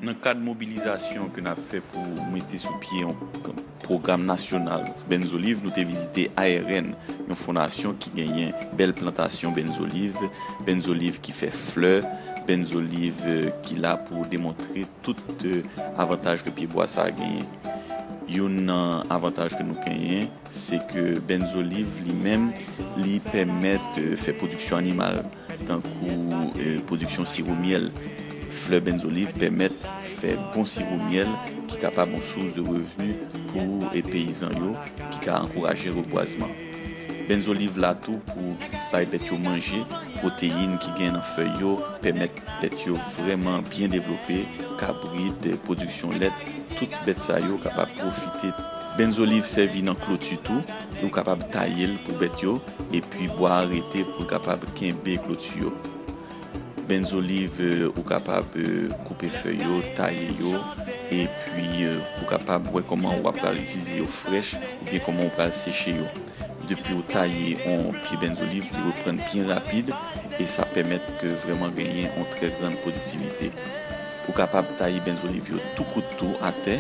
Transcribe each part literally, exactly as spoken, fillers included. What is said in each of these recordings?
Nan kad mobilizasyon ke n ap fè pou mete sou pye yon k-, pwogram nasyonal benzoliv, nou te vizite A R N, yon fondasyon ki genyen bèl plantasyon benzoliv, benzoliv ki fè flè, benzoliv, eh, ki la pou demontre tout, eh, avantaj ke pyebwa sa a genyen. Youn nan avantaj ke nou genyen, se ke benzoliv li menm, li pèmèt, eh, fè pwodiksyon animal, tankou, eh, pwodiksyon siwo myèl. Flè benzoliv pèmèt fè bon siwo myèl ki kapab yon sous de revni pou, eh, peyizan yo, ki ka ankouraje rebwazman. Benzoliv la tou pou bay bèt yo manje, pwoteyin ki gen nan fèy yo pèmèt bèt yo vrèman byen devlope, kabrit, pwodiksyon lèt, tout bèt sa yo kapab pwofite. Benzoliv sèvi nan kloti tou, e ou kapab taye l pou bèt yo, epi bwa a rete pou l kapab kenbe kloti yo. Benzoliv, eh, ou kapab, eh, koupe fèy yo, taye yo, epi, eh, ou kapab wè kòman w ap pral itilize yo frèch, oubyen kòman w pral seche yo. Depi w taye yon pye benzoliv, li reprann byen rapid, e sa pèmèt ke vrèman genyen yon trè grann pwodiktivite. Ou kapab taye benzoliv yo tou kout tou atè,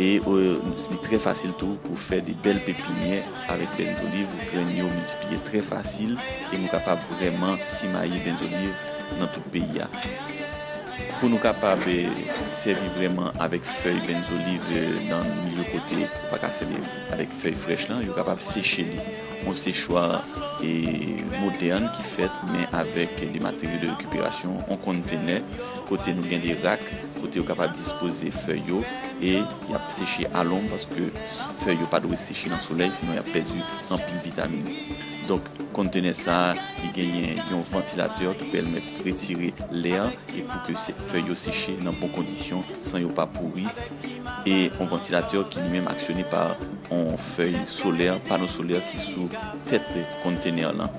e, eh, li trè fasil tou pou fè de bèl pepinyè avèk benzoliv. Grenn yo miltipliye trè fasil, e nou kapab vrèman simaye benzoliv nan tout peyi a. Pou nou kapab, eh, sèvi vrèman avèk fèy benzoliv, eh, nan milye kote ou pa ka sèvi avèk fèy frèch lan, yo kapab seche li. Yon sechwa, eh, modèn ki fèt, men avèk de materyo de rekiperasyon, yon kontenè, kote nou gen de rak, kote yo kapab dispoze fèy yo, e y ap seche alonm, paske fèy yo pa dwe seche nan solèy, sinon y ap pèdi anpil vitamin. Donk, kontenè sa a, li genyen yon vantilatè ki pèmèt retire lè a, e pou ke se-, fèy yo seche nan bon kondisyon, san yo pa pouri, e yon vantilatè ki li menm aksyone pa yon fèy solè, pano solè ki sou tèt kontenè lan.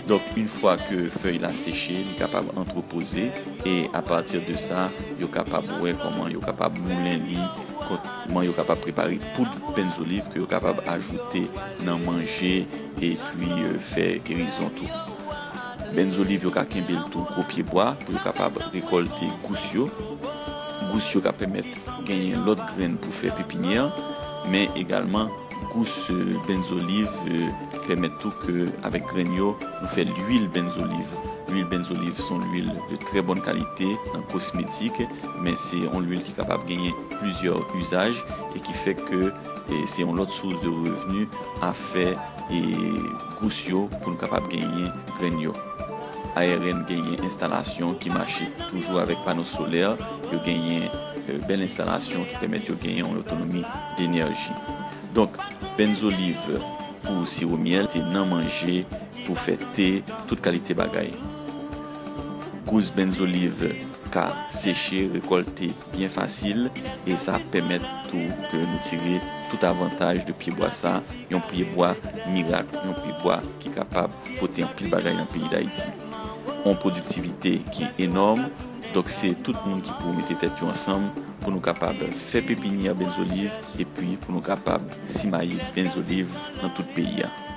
Donk, yon fwa ke fèy la seche, li kapab antrepoze, e apati de sa, yo kapab wè kòman yo kapab moulen li, kòman yo kapab prepare poud benzoliv ke yo kapab ajoute nan manje, epi, eh, fè gerizon tou. Benzoliv yo ka kenbe l tou gwo pyebwa pou yo kapab rekòlte gous yo. Gous yo ka pèmèt genyen lòt grenn pou fè pepinyè, men egalman gous, eh, benzoliv, eh, pèmèt tou ke avèk grenn yo, nou fè lwil benzoliv. Lwil benzoliv se yon lwil de trè bòn kalite nan kosmetik, men se yon lwil ki kapab genyen plizyè izaj e ki fè ke, eh, se yon lòt sous de revni a fè, eh, gous yo pou nou kapab genyen grenn yo. A R N genyen enstalasyon ki mache toujou avèk pano solè, yo genyen, eh, bèl enstalasyon ki pèmèt yo genyen yon otonomi denèji. Donk, benzoliv pou siwo myèl, te nan manje, pou fè te, tout kalite bagay. Gous benzoliv ka seche, rekòlte byen fasil, e sa pèmèt tou ke nou tire tout avantaj de pyebwa sa, yon pyebwa mirak, yon pyebwa ki kapab pote anpil bagay nan peyi Dayiti. Yon pwodiktivite ki enòm, donk se tout moun ki pou mete tèt yo ansanm pou nou kapab fè pepinyè benzoliv, epi pou nou kapab simaye benzoliv nan tout peyi a.